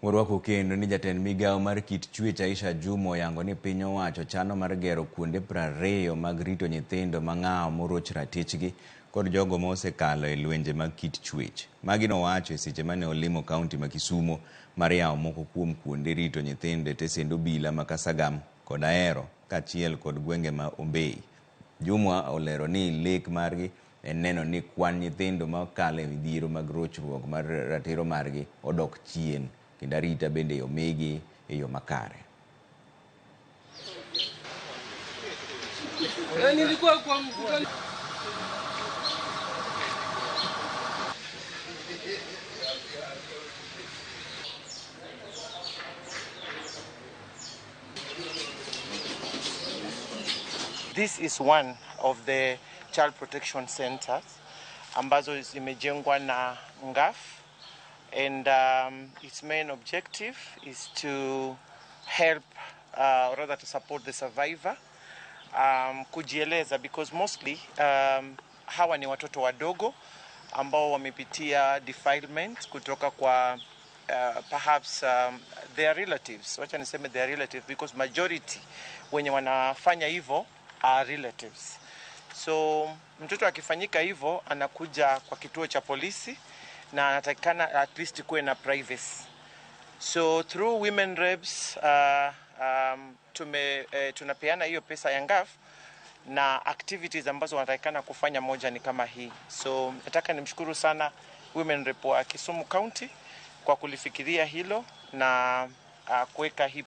Warwako kendo ni jatend migawo mar kit chwech Aisha Juma oyango ni piny owacho chano mar gero kuonde 20 mag rito nyithindo mang'aw moroch ratichgi kod jogo ma osekalo e lwenje mag kit chwech. Magi nowacho e seche mane olimo kaunti ma Kisumo mar yawo moko kuom kuonde rito nyithindo e tesend obila ma Kasagam kod Ahero kaachiel kod gwenge ma Ombei. Juma olero ni lek margi en neno ni kwan nyithindo makalo e midhiero mag rochruok mar ratiro margi odok chien kendo arita bende omigi e yo makare. This is one of the child protection centers ambazo zimejengwa na NGAAF, and its main objective is to help or rather to support the survivor kujieleza, because mostly hawa ni watoto wadogo ambao wamepitia defilement kutoka kwa perhaps their relatives. Wacha niseme their relatives because majority wenye wanafanya hivyo are relatives. So mtoto akifanyika hivyo anakuja kwa kituo cha polisi na anatakikana at least kuwe na privacy. So through women reps tunapeana hiyo pesa ya NGAAF na activities ambazo wanatakikana kufanya, moja ni kama hii. So nataka nimshukuru sana women rep wa Kisumu County kwa kulifikiria hilo na kuweka hii